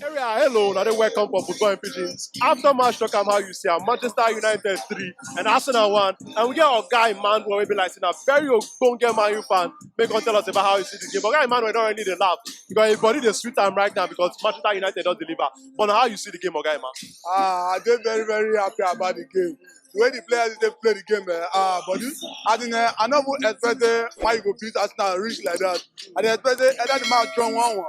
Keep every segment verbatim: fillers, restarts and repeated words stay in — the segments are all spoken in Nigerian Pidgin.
Area, hello, now they welcome for Football in Pidgin. After match, talk am how you see am. Manchester United three and Arsenal one. And we get our guy, man, where we be like, a very ogbonge Man U fan. Make come tell us about how you see the game. But guy, man, we don't really dey laugh because his body dey sweet am right now because Manchester United don deliver. But now how you see the game, oga man? Ah, I dey very, very happy about the game. The way the players dey play the game, eh, ah, but this, I think, eh, I no even expect say Man U go beat Arsenal reach like that. I dey expect say either the match draw one one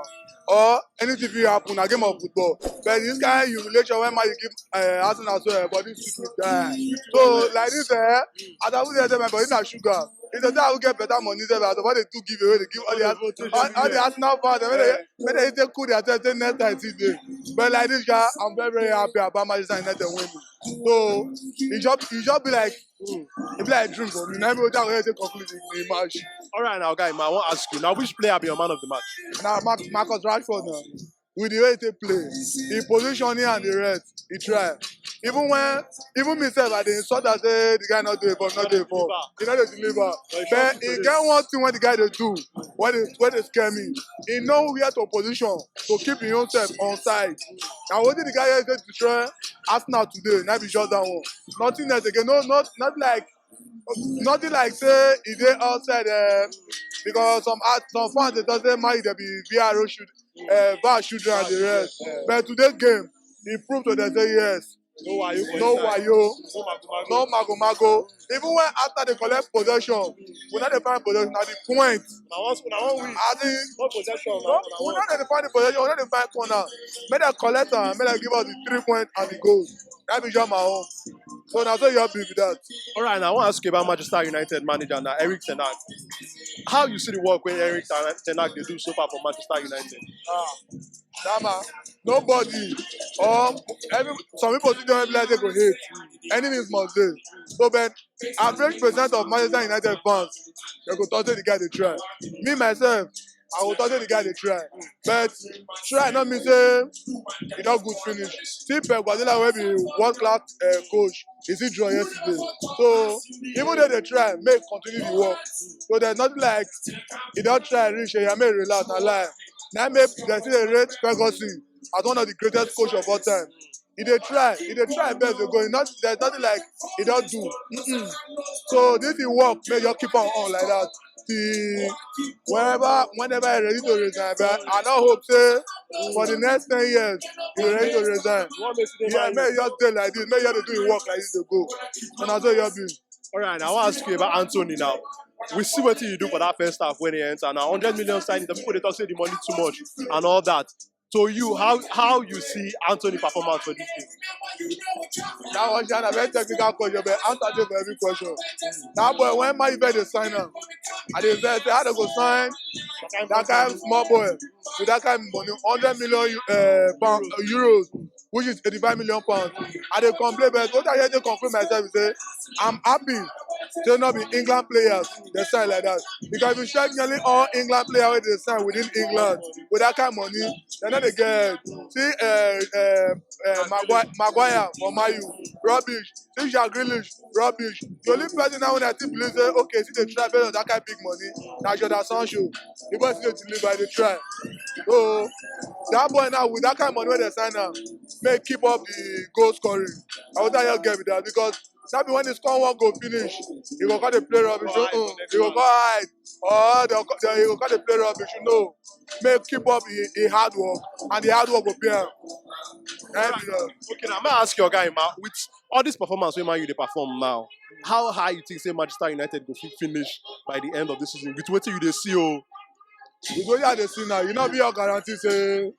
or anything fit happen, na game of football. But this kind of humiliation wey Man U give, eh, Arsenal, so, eh, body sweet me die. So like this, eh, as I dey tell my body na sugar. If they say I will get better money, sef, as somebody to give away, they give all the Ars-, all, all the Arsenal fans, eh, make they, make they take cool their test, say next time see dey. But like this, sha, I'm very, very happy about Manchester United winning. So it just, it just be like, mm, it be like a dream for me. Now every time I take conclude the, the match. All right, now, guy, man, I want to ask you now, which player be your man of the match? Now Mark, Marcus Rashford now. With the way he take play, he positioning and the rest, he try. Even when, even myself, I dey insult and say the guy not dey form, not dey form. He not dey deliver. But he get one thing when the guy dey do, when they, when they scare me, he know where to position to keep himself on side. Now what did the guy here dey destroy Arsenal today? Not be just that one. Nothing else again. No, not, not like, nothing like say he dey outside, uh, because some art, some fans dey talk say man, they be V R should, uh, V A R should and the rest. But today game, he proved to them say yes. No wayo. No wayo. No mago mago. Even when after they collect possession, we not dey find possession. Now the point. Now once, now one win. I think no possession. No, we not dey find the possession. We not dey find corner. Make them collect am. Make them give us the three point and the goals. That be just my own. So now so you be with that. All right, now I want to ask you about Manchester United manager now, Eric Ten Hag. How you see the work when Eric Ten Hag they do so far for Manchester United? Ah, that man, nobody. Um, every, some people still don't realize they go hate. Enemies must dey. So, but average percent of Manchester United fans, they go talk say the guy they try. Me myself, I go talk say the guy they try. But try not mean say he not good finish. See Pep Guardiola will be world class, uh, coach. Is he draw yesterday? So even though they try, make continue the work. So there's nothing like he don't try reach here, make relax, na lie. Now make they still dey rate Ferguson as one of the greatest coach of all time. He dey try, he dey try best to go. He not, there's nothing like he don't do. Mm-mm. So this is work, make you keep on, on like that. Till wherever, whenever I ready to resign, but I don't hope say for the next ten years, you ready to resign. Yeah, make you just dey like this, make you just dey do your work like this to go. And I say you be. All right, I want to ask you about Anthony now. We see what you do for that first half when he enter. Now, hundred million signing, the people they talk say the money too much and all that. So you, how, how you see Anthony performance for this game? That one, John, a very technical question, but answer dey for every question. That boy, when my event dey sign am, I dey vex say how they go sign that kind of small boy with that kind of money, hundred million, uh, pound, uh, euros, which is eighty-five million pounds. I dey complain, but what I hear dey complain myself is say I'm happy say no be England players they sign like that. Because if you check nearly all England players wey they sign within England with that kind of money, they no dey get. See, uh, uh, uh, Maguire, Maguire for Man U, rubbish. See Jack Grealish, rubbish. The only person now when I still believe say okay, see they try based on that kind of big money, na Jordan Sancho. The boy still dey deliver, dey try. So that boy now with that kind of money wey they sign am, make keep up the goal scoring. I want that young girl with that because that be when he score one goal finish, he go come dey play rubbish. Uh-uh. He go come hide. Or they go, they go come dey play rubbish. You know, make keep up the, the hard work, and the hard work go pay am. That be all. Okay, now I'm gonna ask your guy, ma, with all this performance wey Man U dey perform now, how high you think say Manchester United go fit finish by the end of the season with wetin you dey see o? With wetin I dey see now, you know, be your guarantee say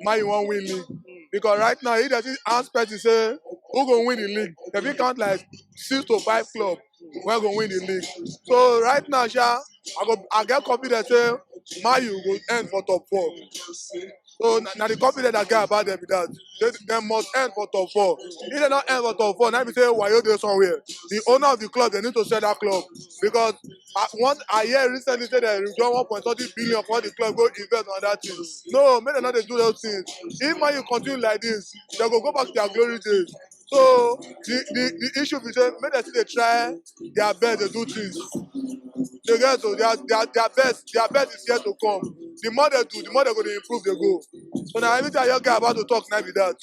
Man U wan win league. Because right now, if they see ask person say who go win the league, they fit count like six to five club wey go win the league. So right now, sha, I go, I get confidence say Man U go end for top four. So na, na the confidence I get about them be that. They, they must end for top four. If they not end for top four, now be say wayo dey somewhere. The owner of the club, they need to sell that club because I want, I hear recently say they withdraw one point thirty billion for the club go invest on that thing. No, make them not dey do those things. If Man U continue like this, they go go back to their glory days. So the, the, the issue be say make they still dey try their best to do things. They get, so their, their, their best, their best is yet to come. The more they do, the more they go dey improve, they go. So now, anything I hear guy about to talk now be that.